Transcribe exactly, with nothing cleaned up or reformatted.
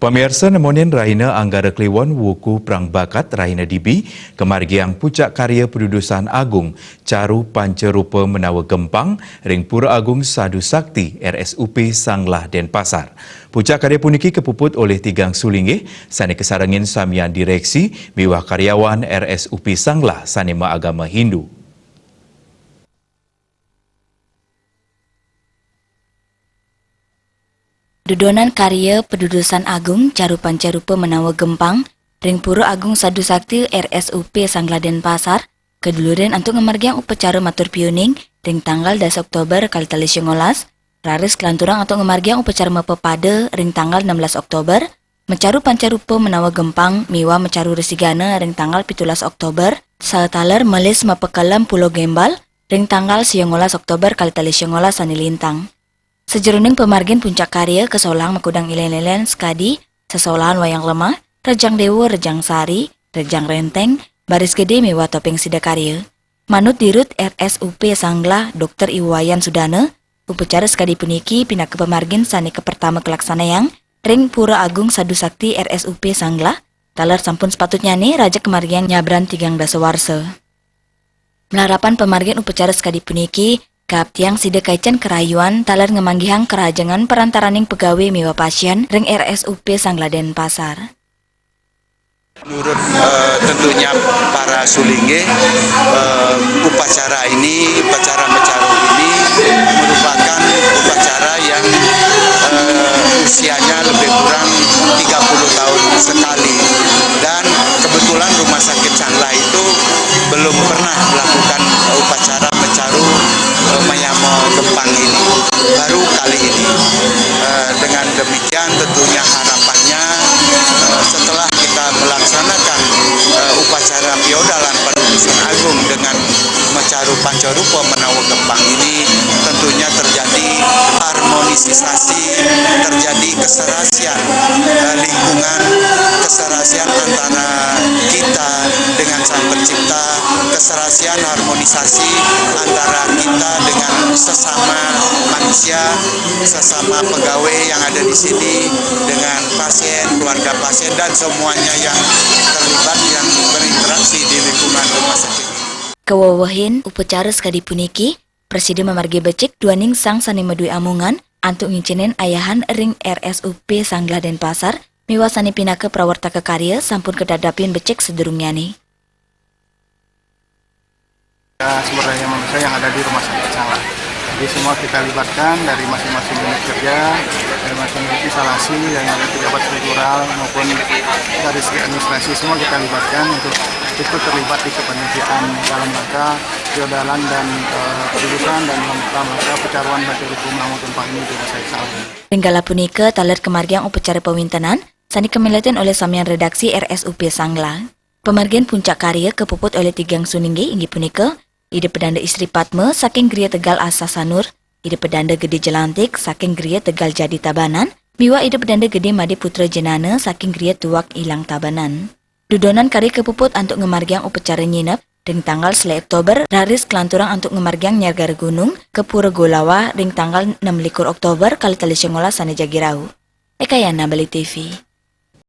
Pamiarsa, nemonin rahina Anggara Kliwon, wuku prang bakat rahina dibi, kamargiang puncak karya padudusan agung caru pancarupa menawa gempang ring Pura Agung Sadhu Sakti R S U P Sanglah Denpasar. Puncak karya puniki kapuput olih tigang sulinggih sane kasarengin samian direksi miwah karyawan R S U P Sanglah sane maagama Hindu. Dudonan karya padudusan agung caru pancarupa menawa gempang ring Pura Agung Sadhu Sakti R S U P Sanglah Denpasar kadulurin antuk ngamargiang upacara matur piuning ring tanggal das Oktober kalih tali songolas, raris kalanturang antuk ngamargiang upacara mapapada ring tanggal enam belas Oktober, macaru pancarupa menawa gempang miwah macaru resigana ring tanggal pitulas Oktober, sataler melis mapakelem Pulau Gembal ring tanggal songolas Oktober kalih tali songolas sane lintang. Sajeroning pamargin puncak karya kasolahang makudang ilen-ilen sakadi sesolahan Wayang Lemah, Rejang Dewa, Rejang Sari, Rejang Renteng, Baris Gede miwah Topeng Sidakarya. Manut Dirut R S U P Sanglah, Dokter I Wayan Sudana, upacara sakadi puniki pinaka pamargin sane kapertama kalaksanayang ring Pura Agung Sadhu Sakti R S U P Sanglah, taler sampun sepatutnyane raja kamargiang nyabran tigang dasa warsa. Malarapan pamargin upacara sakadi puniki, kaaptiang sida kaican karayuan taler ngamanggihang karahajengan parantaraning pegawai miwah pasien ring R S U P Sanglah Denpasar. Menurut, eh, tentunya para sulinggih, eh, upacara ini, upacara macaru ini merupakan upacara yang, eh, usianya lebih kurang tiga puluh tahun sekali. Dan kebetulan Rumah Sakit Sanglah itu belum pernah melakukan upacara macaru, eh, mayama gempang ini. Baru kali ini. Eh, dengan demikian, tentunya harapannya, eh, setelah kita melaksanakan, eh, upacara piodalan padudusan agung dengan macaru pancarupa menawa gempang ini, tentunya terjadi harmonisasi, terjadi keserasian, eh, lingkungan, keserasian antara kita dengan Sang Pencipta, keserasian harmonisasi antara kita dengan sesama manusia, sesama pegawai yang ada di sini, dengan pasien, keluarga pasien, dan semuanya yang terlibat, yang berinteraksi di lingkungan rumah sakit ini. Kawewehin upacara sakadi puniki prasida mamargi becik duaning sang sane madue amongan antuk ngicenin ayahan ring R S U P Sanglah Denpasar miwah sane pinaka prawartaka karya sampun kadadapin becik sadurungnyane. Ya, sumber daya manusia yang ada di Rumah Sakit Sanglah. Jadi semua kita libatkan dari masing-masing unit kerja, dari masing-masing instalasi yang ada pejabat struktural maupun dari segi administrasi, semua kita libatkan untuk ikut terlibat di kepanitia dalam rangka piodalan dan, eh, padudusan dan dalam rangka pacaruan bagi hukum lamun tumpah ini di Rumah Sakit Sanglah. Ring kala punika taler kamargiang upacara pawintenan sane kamiletin olih samian redaksi R S U P Sanglah. Pamargin puncak karya kapuput olih tigang sulinggih inggih punika, Ida Pedanda Istri Padma saking Griya Tegal Asah Sanur, Ida Pedanda Gede Jelantik saking Griya Tegal Jadi Tabanan, miwah Ida Pedanda Gede Made Putra Jenana saking Griya Tuak Ilang Tabanan. Dudonan karya kapuput antuk ngamargiang upacara nyinep ring tanggal selae Oktober, raris kalanturang antuk ngamargiang nyargara gunung ka Pura Golawa ring tanggal enam likur Oktober kalih tali songolas sane jagi rauh. Eka Yana, Bali T V.